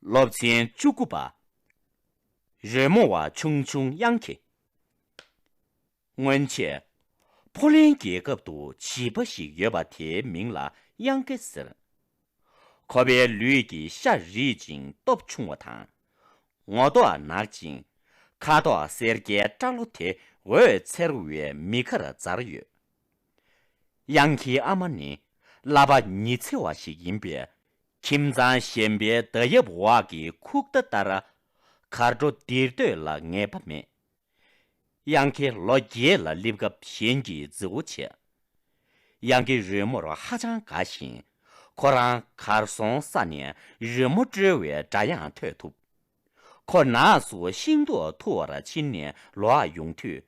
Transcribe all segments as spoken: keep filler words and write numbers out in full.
སློབ་ཚན་བཅུ་དགུ་པ། རོལ་མོ་བ་ཆུང་ཆུང་དབྱངས་སྐྱེས། སྔོན་ཆད། ཕོ་ལན་རྒྱལ་ཁབ་ཏུ་བྱིས་པ་ཞིག་ཡོད་པ་དེའི་མིང་ལ་དབྱངས་སྐྱེས་ཟེར། ཁོ་པའི་ལུས་ཀྱི་ཤ་རིད་ཅིང་སྟོབས་ཆུང་བ་དང་། ངོ་ཏོག་ནག་ཅིང་། ཁ་དོག་སེར་སྐྱའི་སྐྲ་ལོ་དེ་འོད་འཚེར་བའི་མིག་ཁར་འཛར་ཡོད། དབྱངས་སྐྱེས་ཨ་མ་ནི་བསླབ་པ་ཉི་ཚེ་བ་ཞིག་ཡིན་པས། ཁྱིམ་ཚང་གཞན་པའི་མདའ་ཡབ་འོག་གི་ཁུག་རྟ་ལྟར་གར་འགྲོ་འདིར་སྡོད་ལ་ངེས་པ་མེད། དབྱངས་སྐྱེས་ལོ་བརྒྱད་ལ་སླེབས་སྐབས་གཞན་གྱིས་རྫི་བོ་བྱས། དབྱངས་སྐྱེས་རོལ་མོར་ཧ་ཅང་དགའ་ཞིང་། ཁོ་རང་གར་སོང་ས་ནས་རོལ་མོ་དཀྲོལ་བའི་སྒྲ་དབྱངས་ཐོས་ཐུབ། ཁོ་ནགས་སུ་ཤིང་ཏོག་འཐུ་བར་ཕྱིན་ནས་ལོག་ཡོང་དུས།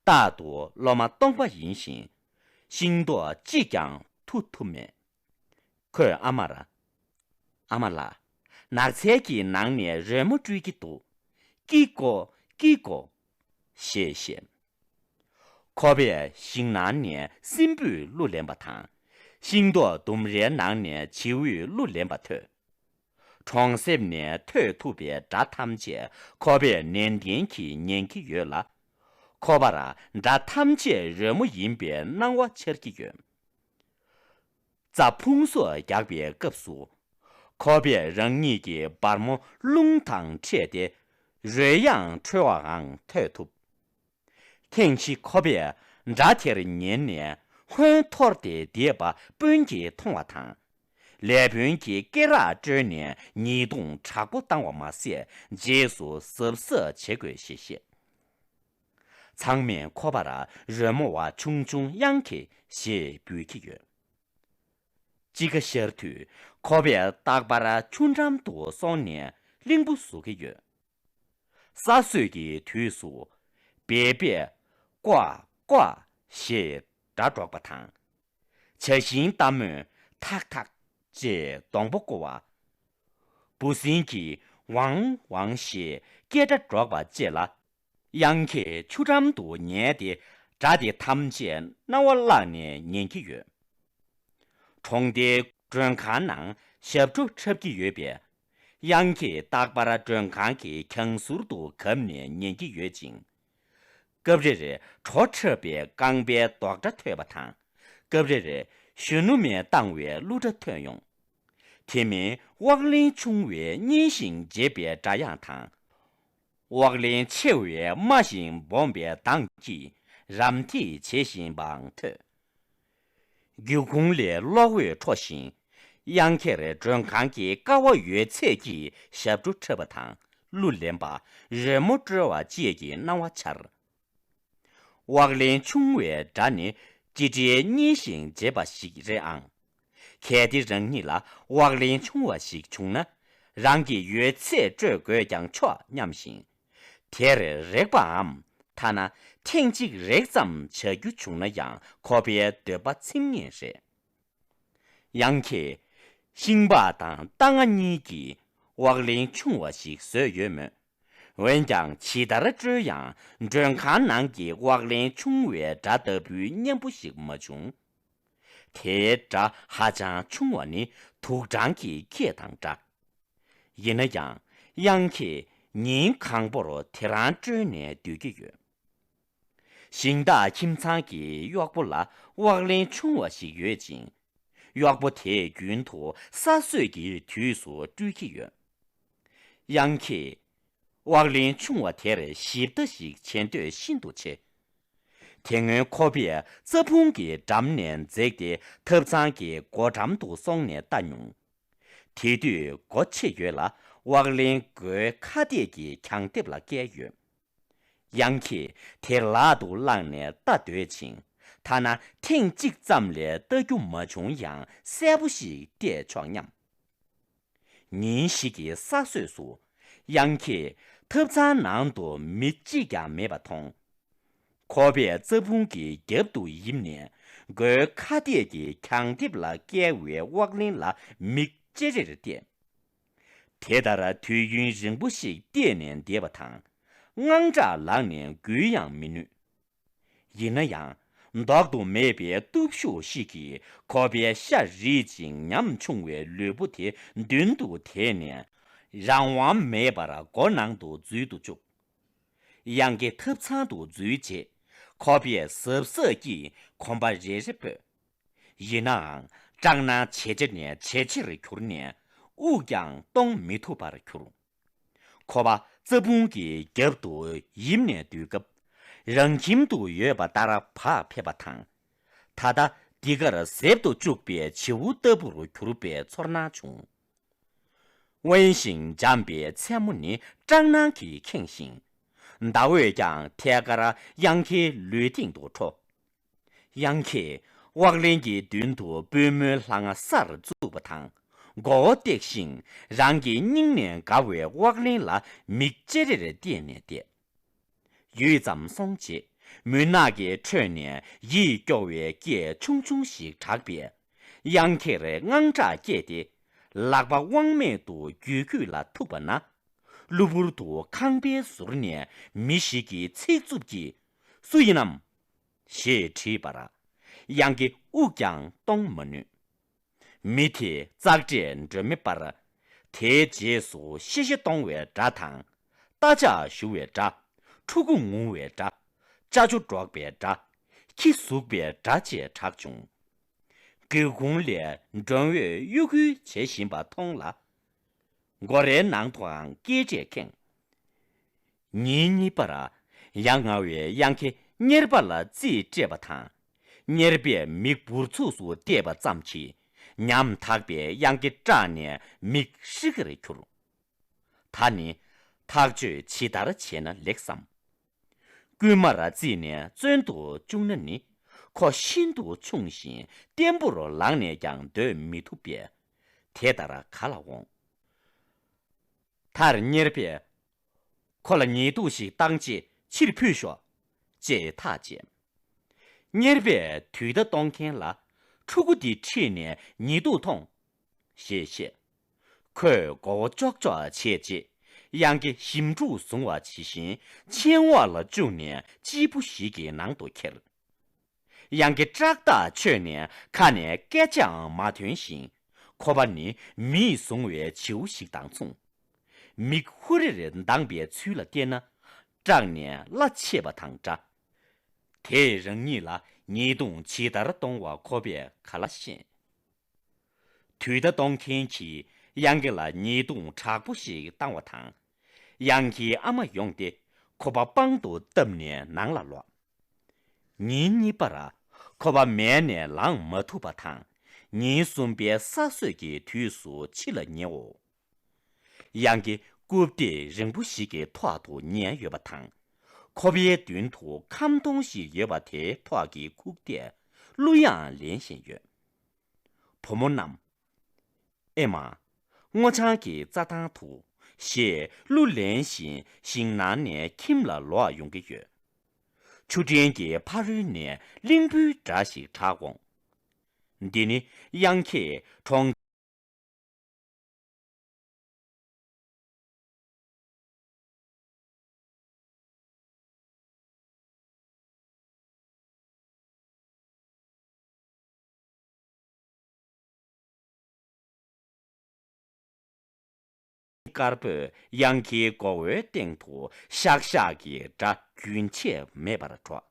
རྟག་ཏུ་སློབ་མ་སྟོང་པ་ཡིན་ཞིང་། ཤིང་ཏོག་གཅིག་ཀྱང་འཐུ་ཐུབ་མེད། ཁོས་ཨ་མར། ཨ་མ་ལགས། ནགས་ཚལ་གྱི་ནང་ནས་རོལ་མོ་དཀྲོལ་གྱི་འདུག། ཀི་ཀོ། ཀི་ཀོ། ཞེས་བཤད། ཁོ་པས་ཤིང་ནང་ནས་སྲིན་འབུས་གླུ་ལེན་པ་དང་། ཤིང་ཏོག་ལྡུམ་རའི་ནང་ནས་བྱིའུས་གླུ་ལེན་པ་ཐོས། གྲོང་གསེབ་ནས་ཐོས་ཐུབ་པའི་སྒྲ་ཐམས་ཅད་ཁོ་པས་ནན་ཏན་གྱིས་ཉན་གྱི་ཡོད་ལ། ཁོ་པར་སྒྲ་ཐམས་ཅད་རོལ་མོ་ཡིན་པའི་སྣང་བ་འཆར་གྱི་ཡོད། རྩྭ་ཕུང་སོགས་རྒྱག་པའི་སྐབས་སུ། ཁོ་པས་རང་ཉིད་ཀྱི་སྦར་མོ་རླུང་དང་འཕྲད་དེ། རོལ་དབྱངས་འཁྲོལ་བའང་ཐོས་ཐུབ། ཐེངས་ཤིག་ཁོ་པས་སྒྲ་དེར་ཉན་ནས་ཧོན་འཐོར་ཏེ་བསྡད་པ་དཔོན་གྱིས་མཐོང་བ་དང་། ལས་དཔོན་གྱིས་སྐེ་རགས་བཀྲོལ་ནས་ཉེས་རྡུང་དྲག་པོ་བཏང་བ་མ་ཟད། རྗེས་སུ་གཟབ་གཟབ་བྱེད་དགོས་ཞེས་བཤད། ཚང་མས་ཁོ་པར་རོལ་མོ་བ་ཆུང་ཆུང་དབྱངས་སྐྱེས་ཞེས་འབོད་ཀྱི་ཡོད། དཔྱིད་ཀ་ཤར་དུས་ཁོ་པས་རྟག་པར་ཆུ་འགྲམ་དུ་སོང་ནས་གླིང་བུ་བཟོ་གི་ཡོད། ས་སྲོད་ཀྱི་དུས་སུ་སྦལ་པས་ཀོ་ཀོ་ཞེས་སྒྲ་སྒྲོག་པ་དང་། བྱ་བྱིའུ་རྟ་མོས་ཐག་ཐག་ཅེས་སྡོང་པོ་བསྐོར་བ། འབུ་སྲིན་གྱིས་ཝང་ཝང་ཞེས་སྐད་སྒྲ་སྒྲོག་པ་བཅས་ལ། དབྱངས་སྐྱེས་ཆུ་འགྲམ་དུ་ཉལ་ཏེ་སྒྲ་དེ་ཐམས་ཅད་རྣ་བ་བླགས་ནས་ཉན་གྱི་ཡོད། གྲོང་སྡེའི་མགྲོན་ཁང་ནང་ཞབས་བྲོ་འཁྲབ་ཀྱི་ཡོད་པས། དབྱངས་སྐྱེས་རྟག་པར་མགྲོན་ཁང་གི་གྱང་ཟུར་དུ་གབ་ནས་ཉན་གྱི་ཡོད་ཅིང་། སྐབས་རེར་བྲོ་འཁྲབ་པའི་རྐང་པའི་རྡོག་སྒྲ་ཐོས་པ་དང་། སྐབས་རེར་གཞོན་ནུ་མས་བཏང་བའི་གླུ་སྒྲ་ཐོས་ཡོང་། དེ་མིན་དབག་ལན་ཆུང་བས་སྙན་ཞིང་འཇེབས་པའི་སྒྲ་དབྱངས་དང་། དབག་ལན་ཆེ་བས་དམའ་ཞིང་སྦོམ་པའི་གདངས་ཀྱིས་རམ་འདེགས་བྱེད་བཞིན་པའང་ཐོས། སྒེའུ་ཁུང་ལས་གློག་འོད་འཕྲོ་ཞིང་། དབྱངས་སྐྱེས་མགྲོན་ཁང་གི་ཀ་བ་ཡོད་ཚད་ཀྱི་ཞབས་བྲོ་འཁྲབ་པ་དང་གླུ་ལེན་པ། རོལ་མོ་དཀྲོལ་བ་བཅས་ཀྱི་སྣང་བ་འཆར། དབག་ལན་ཆུང་བའི་སྒྲ་ནི་ཅི་འདྲའི་སྙན་ཞིང་འཇེབས་པ་ཞིག་རེད་ཨང་། གལ་ཏེ་རང་ཉིད་ལ་དབག་ལན་ཆུང་བ་ཞིག་བྱུང་ན། རང་གིས་ཡོད་ཚད་སྤྲོད་དགོས་ཀྱང་ཆོག་སྙམ་ཞིང་། དེར་རེག་པའམ། ཐ་ན་ཐེངས་གཅིག་རེག་ཙམ་བྱ་རྒྱུ་བྱུང་ན་ཡང་ཁོ་པའི་འདོད་པ་ཚིམ་ངེས་རེད། དབྱངས་སྐྱེས། ཤིང་ལྤགས་དང་རྟ་རྔ་གཉིས་ཀྱིས་དབག་ལན་ཆུང་བ་ཞིག་བཟོས་ཡོད་མོད། འོན་ཀྱང་ཇི་ལྟར་དཀྲོལ་ཡང་མགྲོན་ཁང་ནང་གི་དབག་ལན་ཆུང་བའི་སྒྲ་ལྟ་བུའི་སྙན་པོ་ཞིག་མ་བྱུང་། དེའི་སྒྲ་ཧ་ཅང་ཆུང་བ་ནི་དུག་སྦྲང་གི་སྐད་དང་འདྲ། ཡིན་ན་ཡང་དབྱངས་སྐྱེས་ཉིན་གང་པོར་དེ་རང་དཀྲོལ་ནས་སྡོད་ཀྱི་ཡོད། ཤིང་སྟག་ཁྱིམ་ཚང་གི་གཡོག་པོ་ལ་དབག་ལན་ཆུང་བ་ཞིག་ཡོད་ཅིང་། གཡོག་པོ་དེས་རྒྱུན་དུ་ས་སྲོད་ཀྱི་དུས་སུ་དཀྲོལ་གྱི་ཡོད། དབྱངས་སྐྱེས། དབག་ལན་ཆུང་བ་དེར་ཞིབ་ལྟ་ཞིག་བྱེད་འདོད་ཤིན་ཏུ་ཆེ། དེ་སྔོན་ཁོ་པས་རྩྭ་ཕུང་གི་འགྲམ་ནས་འཛེགས་ཏེ་ཐབ་ཚང་གི་སྒོ་འགྲམ་དུ་སོང་ནས་ལྟ་མྱོང་། དེ་དུས་སྒོ་ཕྱེ་ཡོད་ལ་དབག་ལན་སྒོའི་ཁ་གཏད་ཀྱི་གྱང་ལྡེབས་ལ་བཀལ་ཡོད། དབྱངས་སྐྱེས་དེ་ལག་ཏུ་བླངས་ནས་ལྟ་འདོད་ཅིང་། ཐ་ན་ཐེངས་གཅིག་ཙམ་ལས་ལྟ་རྒྱུ་མ་བྱུང་ཡང་གསལ་པོ་ཞིག་བལྟས་ཆོག་སྙམ། ཉིན་ཞིག་གི་ས་སྲོས་སུ། དབྱངས་སྐྱེས་ཐབ་ཚང་ནང་དུ་མི་གཅིག་ཀྱང་མེད་པ་མཐོང་། ཁོ་པས་རྩྭ་ཕུང་གི་རྒྱབ་ཏུ་ཡིབ་ནས་སྒོའི་ཁ་གཏད་ཀྱི་གྱང་ལྡེབས་ལ་བཀལ་བའི་དབག་ལན་ལ་མིག་ཅེ་རེར་བལྟས། དེ་ལྟར་དུས་ཡུན་རིང་པོ་ཞིག་བལྟས་ནས་བསྡད་པ་དང་། དངངས་སྐྲག་ལངས་ནས་འགུལ་ཡང་མི་ནུས། ཡིན་ན་ཡང་། ལྡོག་ཏུ་མེད་པའི་སྟོབས་ཤུགས་ཤིག་གིས་ཁོ་པའི་ཤ་རིད་ཅིང་ཉམ་ཆུང་བའི་ལུས་པོ་དེ་མདུན་དུ་དེད་ནས། རང་དབང་མེད་པར་སྒོ་ནང་དུ་འཛུལ་དུ་བཅུག་དབྱངས་སྐྱེས་ཐབ་ཚང་དུ་འཛུལ་རྗེས་ཁོ་པས་གཟབ་གཟབ་ཀྱིས་གོམ་པ་རེ་རེ་སྤོས། ཡིན་ནའང་སྐྲག་སྣང་ཇེ་ཆེ་ནས་ཇེ་ཆེར་གྱུར་ནས་དབུགས་ཀྱང་གཏོང་མི་ཐུབ་པར་གྱུར། ཁོ་པ་རྩྭ་ཕུང་གི་རྒྱབ་ཏུ་ཡིབ་ནས་སྡོད་སྐབས། རང་ཁྱིམ་དུ་ཡོད་པ་ལྟར་བག་ཕེབས་པ་དང་། ད་ལྟ་འདི་གར་གཟེབ་ཏུ་བཅུག་པའི་བྱེའུ་ལྟ་བུར་གྱུར་པའི་ཚོར་སྣང་བྱུང་། དབེན་ཞིང་འཇམ་པའི་མཚན་མོ་ནི་སྐྲག་སྣང་གིས་ཁེངས་ཤིང་། ཟླ་འོད་ཀྱང་ཐད་ཀར་དབྱངས་སྐྱེས་ལུས་སྟེང་དུ་འཕྲོ། དབྱངས་སྐྱེས་དབག་ལེན་གྱི་མདུན་དུ་པུས་མོའི་ལྷ་ང་སར་བཙུགས་པ་དང་། མགོ་བོ་བཏེགས་ཤིང་རང་གི་སྙིང་ནས་དགའ་བའི་དབག་ལེན་ལ་མིག་ཅེ་རེར་གཏད་ནས་བསྡད། ཡུད་ཙམ་སོང་རྗེས་མུན་ནག་གི་ཁྲོད་ནས་ཡིད་སྐྱོ་བའི་སྐད་ཆུང་ཆུང་ཞིག་གྲགས་པས། དབྱངས་སྐྱེས་དངངས་སྐྲག་སྐྱེས་ཏེ། ལག་པ་དབང་མེད་དུ་རྒྱུད་སྐུད་ལ་ཐུག་པ་ན། གློ་བུར་དུ་ཁང་པའི་ཟུར་ནས་མི་ཞིག་གིས་ཚིག་རྩུབ་ཀྱིས། སུ་ཡིན་ནམ། ཞེས་དྲིས་པར། དབྱངས་སྐྱེས་དབུགས་ཀྱང་གཏོང་མ་ནུས། མི་དེས་ཙག་སྒྲས་སྒྲོན་མེ་སྤར། དེའི་རྗེས་སུ་གཤེ་གཤེ་གཏོང་བའི་སྒྲ་དང་། རྟ་ལྕག་གཞུ་བའི་སྒྲ། ཕྲུ་གུ་ངུ་བའི་སྒྲ། ཅ་ཅོ་སྒྲོག་པའི་སྒྲ། ཁྱི་ཟུག་པའི་སྒྲ་བཅས་གྲགས་བྱུང་། སྒེའུ་ཁུང་ལས་མགྲོན་འོས་གཡོ་འགུལ་བྱེད་བཞིན་པ་མཐོང་ལ། སྒོ་རའི་ནང་དུའང་སྐད་སྒྲས་ཁེངས། ཉིན་གཉིས་པར་ཡ་ང་བའི་དབྱངས་སྐྱེས་གཉེར་པ་ལ་རྩིས་སྤྲད་པ་དང་། གཉེར་པས་མིག་འབུར་ཚུགས་སུ་བལྟས་པ་ཙམ་གྱིས་ཉམ་ཐག་པའི་དབྱངས་སྐྱེས་སྐྲག་ནས་མིག་ཧྲིག་གེར་གྱུར། ད་ནི་ཐག་གཅོད་ཇི་ལྟར་བྱས་ན་ལེགས་བསམ། རྐུན་མར་བརྩིས་ནས་བཙོན་དུ་བཅུག་ན་ནི་ཁོ་ཤིན་ཏུ་ཆུང་ཞིང་བརྟན་པོར་ལངས་ནས་ཀྱང་སྡོད་མི་ཐུབ་པས། དེ་ལྟར་ག་ལ་འོང་། མཐར་གཉེར་པས། ཁོ་ལ་ཉེས་འདུག་ཞིག་བཏང་རྗེས་ཕྱིར་ཕུད་ཤོག་ཅེས་ཐག་བཅད། གཉེར་པས་དུས་ད་གཏོང་མཁན་ལ། ཕྲུ་གུ་འདི་ཁྲིད་ནས་ཉེས་འདུག་མཐོང་། ཞེས་བཤད། ཁོས་མགོ་བོ་ཅོག་ཅོག་བྱས་རྗེས། དབྱངས་སྐྱེས་ཞིམ་ཕྲུག་བཟུང་བ་ཇི་བཞིན་མཆན་འོག་ལ་བཅུག་ནས་སྤྱིལ་བུ་ཞིག་གི་ནང་དུ་ཁྱེར། དབྱངས་སྐྱེས་སྐྲག་ཐག་ཆོད་ནས་ཁ་ནས་སྐད་ཆའང་མ་ཐོན་ཞིང་། ཁོ་པ་ནི་མིས་བཟུང་བའི་བྱིའུ་ཞིག་དང་མཚུངས། མིག་ཧུ་རེར་གདངས་པའི་ཚུལ་ལ་བལྟས་ན། སྐྲག་ནས་གླ་ཆད་པ་དང་འདྲ། དེས་རང་ཉིད་ལ་ཉེས་རྡུང་ཇི་ལྟར་གཏོང་བ་ཁོ་པས་ག་ལ་ཤེས། དུས་ད་གཏོང་མཁན་གྱིས་དབྱངས་སྐྱེས་ལ་ཉེས་རྡུང་དྲག་པོ་ཞིག་བཏང་བ་དང་། དབྱངས་སྐྱེས་ཨ་མ་ཡོང་སྟེ་ཁོ་པ་པང་དུ་བཏབ་ནས་ནང་ལ་ལོག་ཉིན་གཉིས་པར་ཁོ་པ་མལ་ནས་ལངས་མ་ཐུབ་པ་དང་། ཉིན་གསུམ་པའི་ས་སྲོད་ཀྱི་དུས་སུ་འཆི་ལ་ཉེའོ། དབྱངས་སྐྱེས་རྐུབ་སྟེགས་རིང་པོ་ཞིག་གི་ཐོག་ཏུ་ཉལ་ཡོད་པ་དང་། ཁོ་པའི་མདུན་དུ་ཁམ་སྡོང་ཞིག་ཡོད་པ་དེའི་ཐོག་གི་ཁུག་རྟས་གླུ་དབྱངས་ལེན་བཞིན་ཡོད། བུ་མོ་རྣམས། ཨེ་མ། སྔོ་ལྗང་གི་རྩྭ་ཐང་དུ། ཞེས་གླུ་ལེན་བཞིན་ཞིང་ནང་ནས་ཁྱིམ་ལ་ལོག་ཡོང་གི་ཡོད། ཆུ་ཕྲན་གྱི་ཕ་རོལ་ནས་གླིང་བུའི་སྒྲ་ཞིག་གྲགས་འོང་། འདི་ནི་དབྱངས་སྐྱེས་གྲོང་དཀར་པོས་དབྱངས་སྐྱེས་མགོ་བོའི་སྟེང་དུ་ཤག་ཤག་གི་སྒྲ་རྒྱུན་ཆད་མེད་པར་སྒྲོག